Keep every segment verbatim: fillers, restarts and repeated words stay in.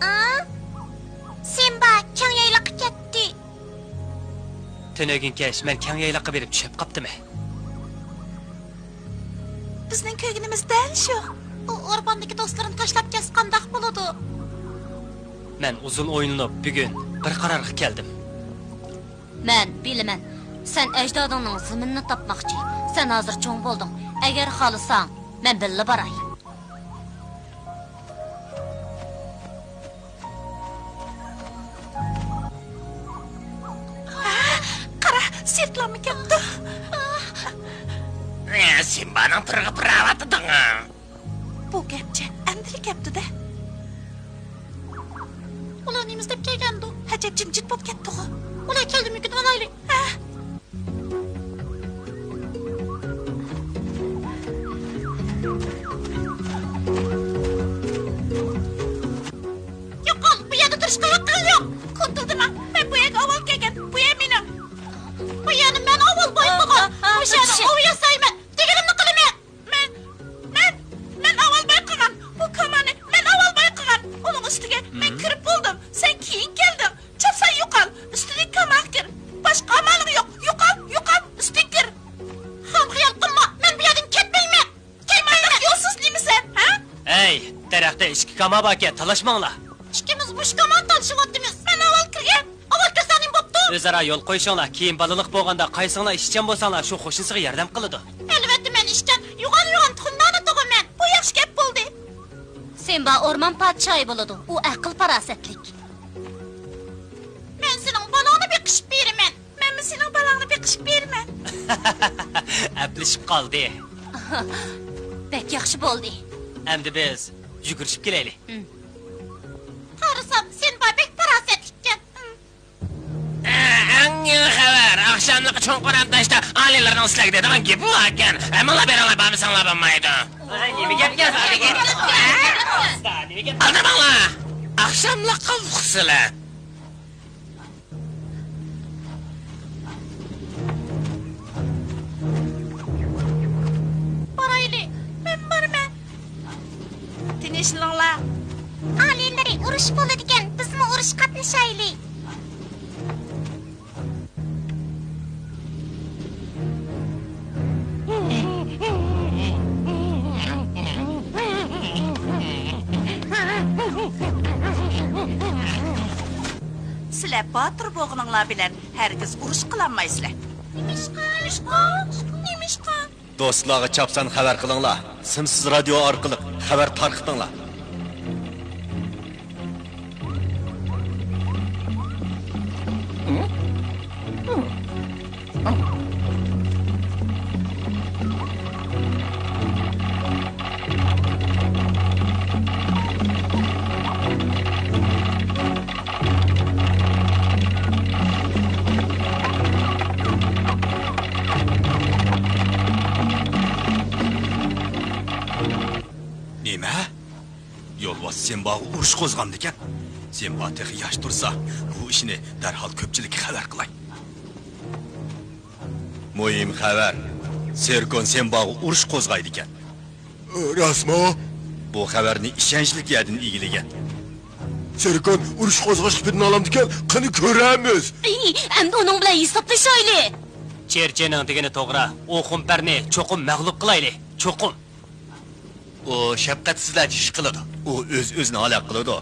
ئا؟ سىمبا كەڭ يايلاققا كەتتى. تۈنۈگۈن كەچ مەن كەڭ يايلاققا بېرىپ چۈشەپ قاپتىمەن. بىزنىڭ كۆرگىنىمىز دەل شۇ. ئۇ ئورماندىكى دوستلىرىنى تاشلاپ كەتسە قانداق بولىدۇ؟ مەن ئۇزۇن ئويلىنىپ، بۈگۈن بىر قارارغا كەلدىم. مەن بىلىمەن، سەن ئەجدادىڭنىڭ زېمىنىنى تاپماقچى. سەن ھازىر چوڭ بولدۇڭ. ئەگەر خالىساڭ، مەن بىللە باراي. قارا، سىرتلارمۇ كەپتۇ. سىمبانىڭ تىرىغا پىراۋاتىدىڭ. بۇ گەپچە ئەمدىلا كەپتۇ-دە. ئۇلار نېمە ئىزدەپ كەلگەندۇ؟ ئەجەب جىمجىت بولۇپ كەتتىغۇ. ئۇلار كەلدىمىكىن، ئالايلى. ھە. يوقال، بۇ يەردە تۇرۇشقا ھەققىڭ يوق. كونتۇلدىما، مەن بۇ يەرگە ئاۋۋال كەلگەن. بۇ يەر مېنىڭ. بۇ يەرنى مەن ئاۋۋال بايقىغان. مۇشۇ يەرنى ئوۋ ياسايمەن. دېگىنىمنى قىلىمەن. مەن، مەن، مەن ئاۋۋال بايقىغان. بۇ كامانى مەن ئاۋۋال بايقىغان. ئۇنىڭ ئۈستىگە مەن كىرىپ بولدۇم. سەن كېيىن كەلدىڭ. چاپسان يوقال. ئۈستىدىكى كاماغا كىر. باشقا ئامالىڭ يوق. يوقال، يوقال، ئۈستىگە كىر. خام خىيال قىلما. مەن بۇ يەردىن كەتمەيمەن. كەتمەيمەن. يولسىز نېمىسەن، ھە؟ ھەي، دەرەختە ئىككى كاما باركەن، تالاشماڭلار. ئىككىمىز مۇشۇ كامانى تالىشىۋاتىمىز. مەن ئاۋۋال كىرگەن. ئاۋۋال كىرسەڭ نېمە بوپتۇ؟ ئۆزئارا يول قويۇشۇڭلار، كېيىن بالىلىق بولغاندا قايسىڭلار ئىشچان بولساڭلار، شۇ قوشنىسىغا ياردەم قىلىدۇ. ئەلۋەتتە، مەن ئىشچان، يوغان-يوغان تۇخۇمدانە تۇغۇم مەن. بۇ ياخشى گەپ بولدى. سىمبا ئورمان پادىشاھى بولىدۇ، ئۇ ئەقىل-پاراسەتلىك. مەن سېنىڭ بالاڭنى بېقىشىپ بېرىمەن. مەنمۇ سېنىڭ بالاڭنى بېقىشىپ بېرىمەن. ئەپلىشىپ قالدى. بەك ياخشى بولدى. ئەمدى بىز يۈگۈرۈشۈپ كېلەيلى. ھىم. قارىسام، سىمبا بەك پاراسەتلىككەن. ھىم. ئەڭ يېڭى خەۋەر. ئاخشاملىقى چوڭقۇر ھەمتاشتا ئالىيلارنىڭ ئىستەكى دەيدىغان گېپى باركەن. ھەممىڭلار بېرىڭلار، بارمىساڭلار بولمايدۇ. نېمە گەپ، نېمە گەپ؟ ئالدىرىماڭلار. ئاخشاملىققا ئۇقسىلە. بارايلى، مەن بارىمەن. تىنچلىنىڭلار. ئالىيلىرى، ئۇرۇش بولىدىكەن، بىزمۇ ئۇرۇشقا قاتنىشايلى. سىلەر باتۇر بولغىنىڭلار بىلەن ھەرگىز ئۇرۇش قىلالمايسىلەر. نېمىشقا؟ نېمىشقا؟ نېمىشقا؟ دوستلارغا چاپسان خەۋەر قىلىڭلار. سىمسىز رادىيو ئارقىلىق خەۋەر تارقىتىڭلار. نېمە؟ يولۋاس سىمباغا ئۇرۇش قوزغامدىكەن. سىمبا تېخى ياش تۇرسا، بۇ ئىشنى دەرھال كۆپچىلىككە خەۋەر قىلاي. مۇھىم خەۋەر، سېركون سىمباغا ئۇرۇش قوزغايدىكەن. راستمۇ؟ بۇ خەۋەرنى ئىشەنچلىك يەردىن ئىگىلىگەن. سېركون ئۇرۇش قوزغاشقا پىدىنالامدىكەن، قېنى كۆرەمىز. ئەي، ئەمدى ئۇنىڭ بىلەن ھېسابلىشايلى. چېرچىنىڭ دېگىنى توغرا، ئۇ خۇمپەرنى چوقۇم مەغلۇپ قىلايلى، چوقۇم. ئۇ شەپقەتسىزلەرچە ئىش قىلىدۇ. ئۇ ئۆز-ئۆزىنى ھالاك قىلىدۇ.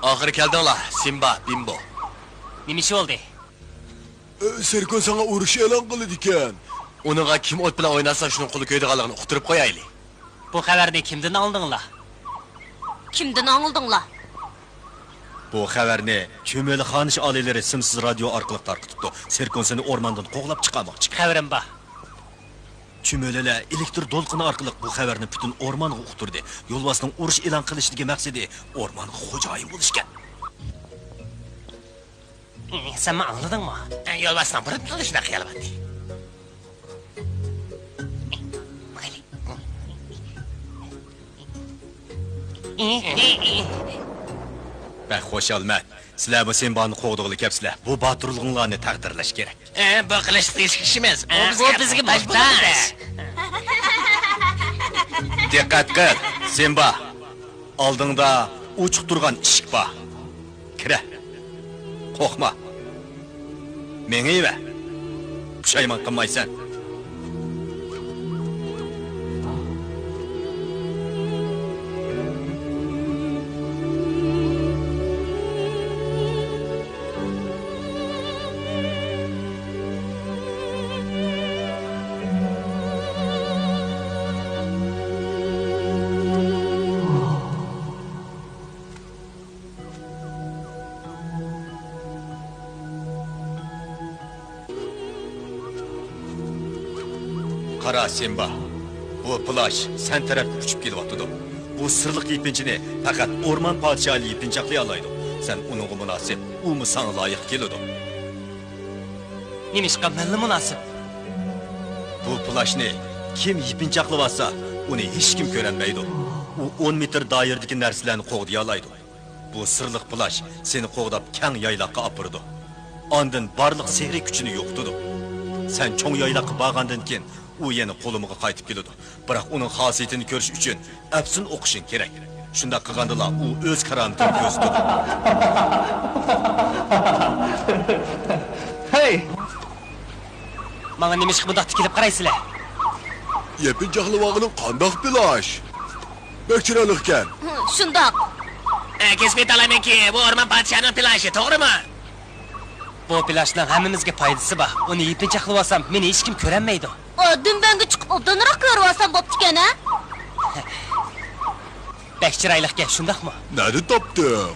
ئاخىرى كەلدىڭلار، سىمبا، بىمبو. نېمە ئىش بولدى؟ ئە، سېركون ساڭا ئۇرۇش ئېلان قىلىدىكەن. ئۇنىڭغا كىم ئوت بىلەن ئويناتسا، شۇنىڭ قولى كۆيىدىغانلىقىنى ئۇقتۇرۇپ قويايلى. بۇ خەۋەرنى كىمدىن ئاڭلىدىڭلار؟ كىمدىن ئاڭلىدىڭلار؟ بۇ خەۋەرنى چۈمۈلە خانىش ئالىيلىرى سىمسىز رادىيو ئارقىلىق تارقىتىپتۇ. سېركون سېنى ئورماندىن قوغلاپ چىقارماقچى. خەۋىرىم بار. چۈمۈلىلەر ئېلېكتر دولقۇنى ئارقىلىق بۇ خەۋەرنى پۈتۈن ئورمانغا ئۇقتۇردى. يولۋاسنىڭ ئۇرۇش ئېلان قىلىشىدىكى مەقسىتى ئورمانغا خوجايىن بولۇشكەن. سەنمۇ ئاڭلىدىڭمۇ؟ يولۋاسنىڭ بۇرۇندىنلا شۇنداق خىيالى بار ئىدى. بەك خۇشالمەن. سىلەر بۇ سىمبانى قوغدىغىلى كەپسىلەر. بۇ باتۇرلۇقۇڭلارنى تەقدىرلەش كېرەك. ئە، بۇ قىلىچلىق تېگىشلىك ئىش ئەمەس. ئە، بۇ بىزگە موھتاج. دىققەت قىل، سىمبا. ئالدىڭدا ئوچۇق تۇرغان ئىشىك بار. كىرە. قورقما. مېڭىۋەر. پۇشايمان قىلمايسەن. قارا، سىمبا، بۇ پىلاش سەن تەرەپكە ئۇچۇپ كېلىۋاتىدۇ. بۇ سىرلىق يېپىنچىنى پەقەت ئورمان پادىشاھى يېپىنچاقلىيالايدۇ. سەن ئۇنىڭغا مۇناسىپ، ئۇمۇ ساڭا لايىق كېلىدۇ. نېمىشقا مەنلا مۇناسىپ؟ بۇ پىلاشنى كىم يېپىنچاقلىۋالسا، ئۇنى ھېچكىم كۆرەلمەيدۇ. ئۇ ئون مېتىر دائىرىدىكى نەرسىلەرنى قوغدىيالايدۇ. بۇ سىرلىق پىلاش سېنى قوغداپ كەڭ يايلاققا ئاپىرىدۇ. ئاندىن بارلىق سېھرىي كۈچىنى يوقىتىدۇ. سەن چوڭ يايلاققا بارغاندىن كېيىن، ئۇ يەنە قولۇمغا قايتىپ كېلىدۇ. بىراق ئۇنىڭ خاسىيىتىنى كۆرۈش ئۈچۈن ئەپسۇن ئوقۇشۇڭ كېرەك. شۇنداق قىلغاندىلا ئۇ ئۆز كارامىتىنى كۆرسىتىدۇ. ھەي! ماڭا نېمىشقا بۇنداق تىكىلىپ قارايسىلەر؟ يېپىنچاقلىۋالغىنىڭ قانداق پىلاش؟ بەك چىرايلىقكەن. ھە، شۇنداق. ئە، كەشىپ ئېيتالايمەنكى، بۇ ئورمان پادىشاھىنىڭ پىلاشى، توغرىمۇ؟ بۇ پىلاشنىڭ ھەممىمىزگە پايدىسى بار. ئۇنى يېپىنچاقلىۋالسام، مېنى ھېچكىم كۆرەلمەيدۇ. ئا، دۈمبەڭگە چىقىپ ئوبدانراق كۆرۈۋالسام بوپتىكەن، ھە؟ بەك چىرايلىقكەن، شۇنداقمۇ؟ نەدىن تاپتىڭ؟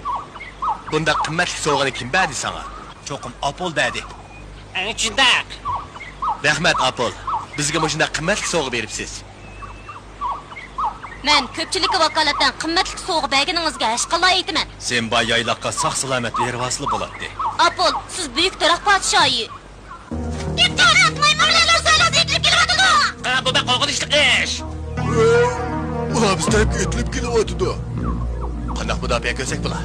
بۇنداق قىممەتلىك سوۋغىنى كىم بەردى ساڭا؟ چوقۇم ئاپول بەردى. ئەنە شۇنداق. رەھمەت، ئاپول. بىزگە مۇشۇنداق قىممەتلىك سوۋغا بېرىپسىز. مەن كۆپچىلىككە ۋاكالىتەن قىممەتلىك سوۋغا بەرگىنىڭىزگە ھەشقاللا ئېيتىمەن. سىمبا يايلاققا ساق-سالامەت بېرىۋالسىلا بولاتتى. ئاپول، سىز بۈيۈك تېرەك پادىشاھى. دىققەت! مايمۇنلار لوسايلاسى ئېتىلىپ كېلىۋاتىدۇ! ھە، بۇ بەك قورقۇنچلۇق ئىش! ئۇلار بىز تەرەپكە ئېتىلىپ كېلىۋاتىدۇ. قانداق مۇداپىئە كۆرسەك بولا؟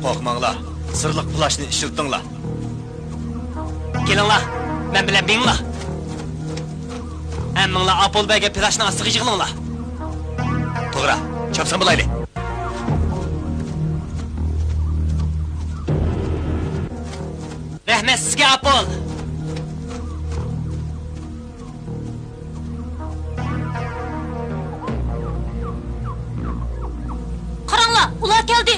قورقماڭلار، سىرلىق پىلاشنى ئىشلىتىڭلار. كېلىڭلار، مەن بىلەن مېڭىڭلار. ھەممىڭلار ئاپول بەرگەن پىلاشنىڭ ئاستىغا يىغىلىڭلار. توغرا، چاپسان بولايلى. رەھمەت سىزگە، ئاپول! قاراڭلار، ئۇلار كەلدى!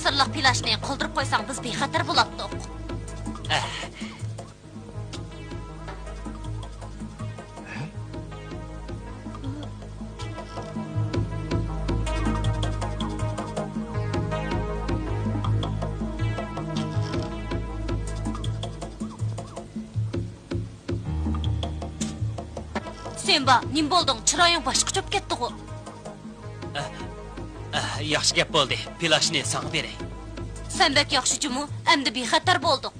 سىرلىق پىلاشنى قالدۇرۇپ قويساڭ، بىز بىخەتەر بولاتتۇق. ئەھ. سىمبا، نېمە بولدۇڭ؟ چىرايىڭ باشقىچە بولۇپ كەتتىغۇ؟ ئەھ، ئەھ، ياخشى گەپ بولدى. پىلاشنى ساڭا بېرەي. سەن بەك ياخشى جۇمۇ، ئەمدى بىخەتەر بولدۇق.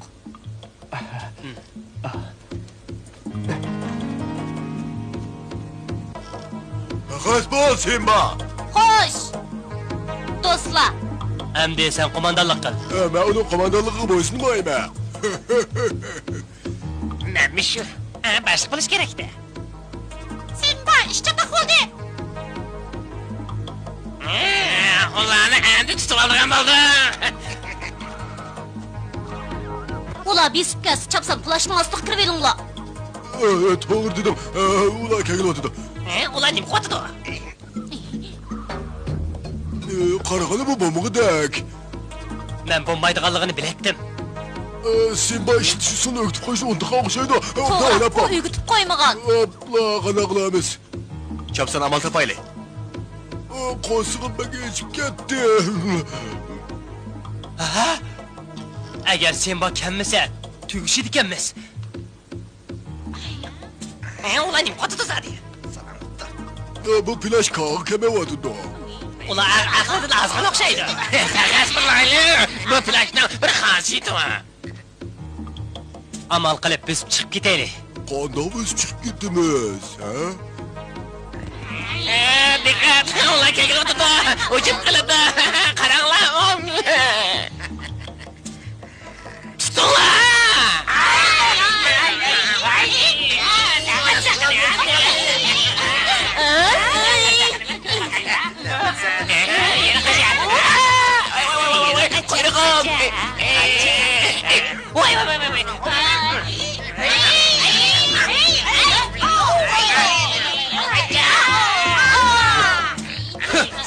خوش بول، سىمبا! خوش! دوستلار! ئەمدى سەن قوماندانلىق قىل. ئە، مەن ئۇنىڭ قوماندانلىقىغا بويسۇنمايمەن. مەنمۇ شۇ. ئە، باشلىق بولۇش كېرەك-دە. سىمبا، ئىش چاتاق بولدى. ئە، ئۇلارنى ئەمدى تۇتۇۋالىدىغان بولدۇم. ئۇلار بېسىپ كەلسە، چاپسان پىلاشنىڭ ئاستىغا كىرىۋېلىڭلار. ئە، ئە، توغرا دېدىڭ. ئە، ئۇلار كەلگىلى ئولتۇرىدۇ. ئە، ئۇلار نېمە قىلىۋاتىدۇ؟ ئە، قارىغىلى، بۇ بومبىغۇدەك. مەن بومبايدىغانلىقىنى بىلەتتىم. ئە، سىمبا ئىشلىتىش ئۇسۇلىنى ئۆگىتىپ قويۇشنى ئۇنتۇغان ئوخشايدۇ. ئە، توغرا، ئويلاپ ئۇ باق. ئۆگىتىپ قويمىغان. ئاپلا، قانداق قىلىمىز؟ چاپسان ئامال تاپايلى. ئە، قورسىقىم بەك ئېچىپ كەتتى. ھە؟ ئەگەر سىمبا كەلمىسە، تۈگىشىدىكەنمىز. ھە، ئۇلار نېمە قىلىۋاتىدۇ زادى؟ ئە، بۇ پىلاش كاغا كەلمەيۋاتىدۇ. ئۇلار ئەق-، ئەقلىدىن ئازغان ئوخشايدۇ. غەزەپلەنمەيلى، بۇ پىلاشنىڭ بىر خاسىيىتى بار. ئامال قىلىپ بۆسۈپ چىقىپ كېتەيلى. قانداق بۆسۈپ چىقىپ كېتىمىز، ھە؟ ئە، دىققەت! ئۇلار كەلگىلى ئولتۇرىدۇ! ھۇجۇم قىلىدۇ! قاراڭلار! تۇتۇڭلار! قۇيرۇقۇم! ۋاي، ۋاي، ۋاي، ۋاي، ۋاي.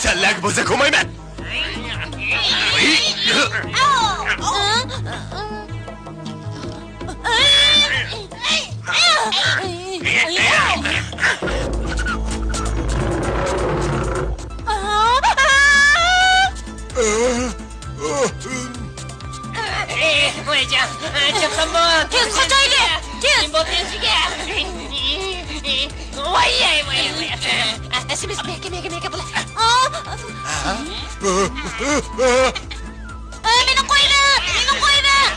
سەنلەرگە بوزەك قويمايمەن. ۋايجان، چاپسان بول! تېز قاچايلى! تېز! بول، تېز! ۋاي، ۋاي، ۋاي، ۋاي! ئەسلىمىز مەكە، مەكە، مەكە بول! ئە، مېنى قويۇۋەر! مېنى قويۇۋەر!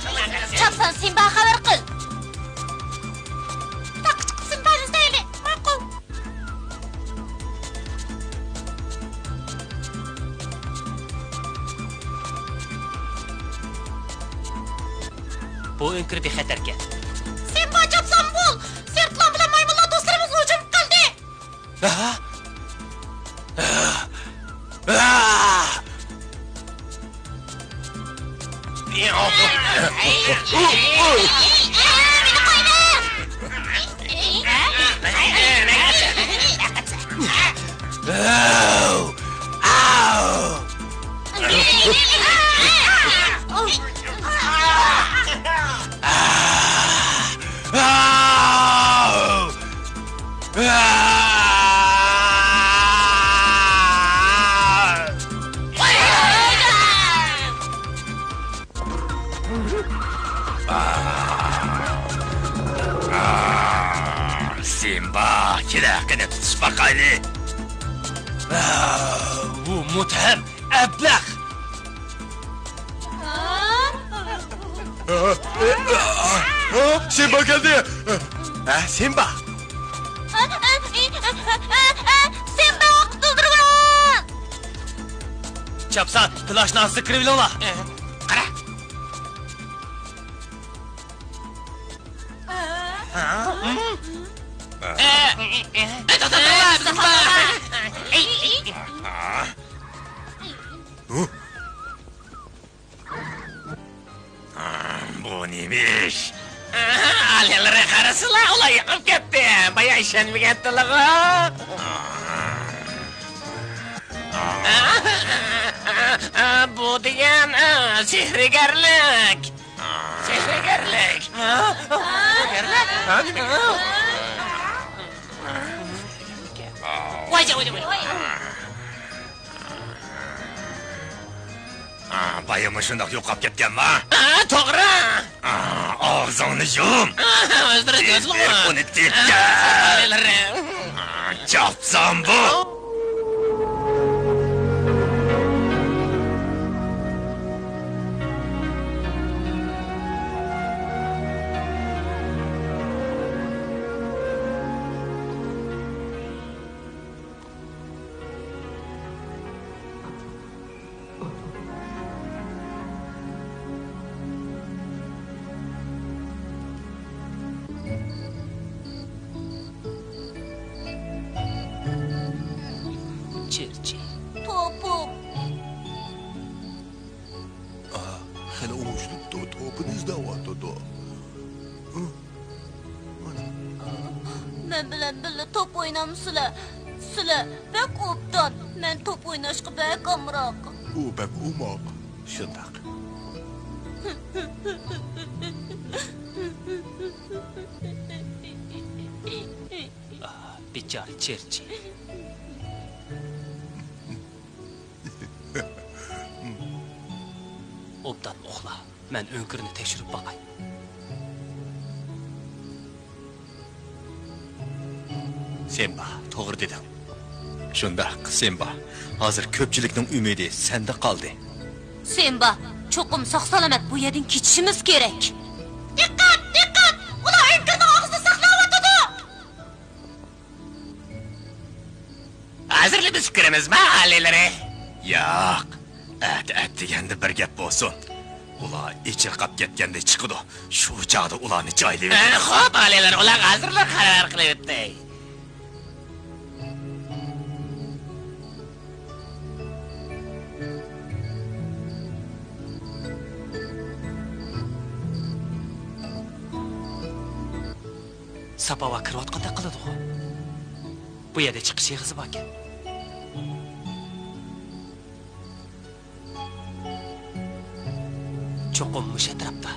چاپسان سىمباغا خەۋەر قىل! تاغقا چىقىپ سىمبانى ئىزدەيلى! ماقۇل! بۇ ئۆڭكۈر بىخەتەركەن. سىمبا، چاپسان بول! سىرتلار بىلەن مايمۇنلار دوستلىرىمىزغا ھۇجۇم قىلدى! ھە؟ سىمبا، كېلە، قېنى تۇتۇشۇپ باقايلى. بۇ مۇتتەھەم ئەبلەخ. سىمبا كەلدى. ھە، سىمبا. سىمبا، قۇتۇلدۇرۇڭ! چاپسان، پىلاشنى ئاستىغا كىرىۋېلىڭلار. قارا. بۇ نېمە ئىش؟ ئالىيلىرى قارىسىلا، ئۇلار يىقىپ كەتتى. بايا ئىشەنمىگەنتىلىغۇ. ئا، ئا، بۇ دېگەن، ئا، سېھىرگەرلىك. سېھىرگەرلىك. سېھىرگەرلىك؟ ھە، نېمە؟ ۋاي، ۋاي، ۋاي. ئا، بايا مۇشۇنداق يوقاپ كەتكەنما؟ ئا، توغرا. ئا، ئاغزىڭنى يۇم. ئا، ئۆزلىرى كۆزلىمۇ. ئۇنى تېپكەن. ئا، چاپسان بۇ. چىرچى. توپۇم. ئا، خېلى ئوڭشىلىپتۇ، توپىنى ئىزدەۋاتىدۇ. مەن بىلەن بىللە توپ ئوينامسىلەر؟ سىلەر بەك ئوبدان. مەن توپ ئويناشقا بەك ئامراق. ئۇ بەك ئوماق. شۇنداق. ئاھ، بىچارە چىرچى. ئوبدان ئۇخلا. مەن ئۆڭكۈرنى تەكشۈرۈپ باقاي. سىمبا، توغرا دېدىڭ. شۇنداق، سىمبا. ھازىر كۆپچىلىكنىڭ ئۈمىدى سەندە قالدى. سىمبا، چوقۇم ساق-سالامەت بۇ يەردىن كېتىشىمىز كېرەك. دىققەت، دىققەت! ئۇلار ئۆڭكۈرنىڭ ئاغزىدا ساقلاۋاتىدۇ! ھازىرلا بېسىپ كىرىمىزما، ئالىيلىرى؟ ياق. ئەتە ئەتىگەندە بىر گەپ بولسۇن. ئۇلار ئېچىرقاپ كەتكەندە چىقىدۇ. شۇ چاغدا ئۇلارنى جايلىۋېتىمىز. ئە، خوپ، ئالىيلىرى، ئۇلارغا ھازىرلا خەۋەر قىلىۋېتەي. ساپاۋا كىرىۋاتقاندەك قىلىدىغۇ. بۇ يەردە چىقىش ئېغىزى باركەن. چوقۇم مۇشۇ ئەتراپتا.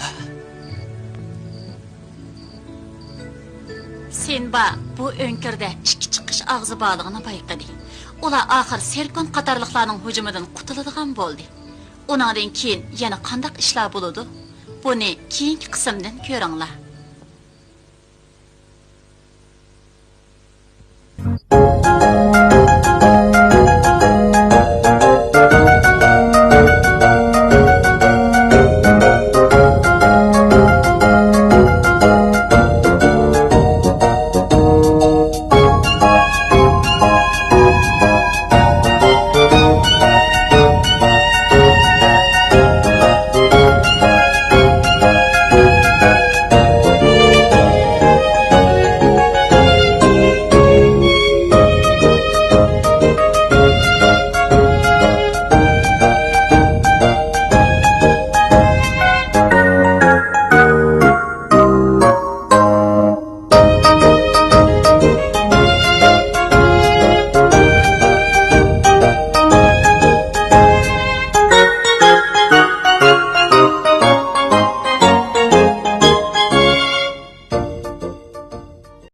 ھە؟ سىمبا بۇ ئۆڭكۈردە ئىككى چىقىش ئاغزى بارلىقىنى بايقىدى. ئۇلار ئاخىر سېركون قاتارلىقلارنىڭ ھۇجۇمىدىن قۇتۇلىدىغان بولدى. ئۇنىڭدىن كېيىن يەنە قانداق ئىشلار بولىدۇ؟ بۇنى كېيىنكى قىسىمدىن كۆرۈڭلار.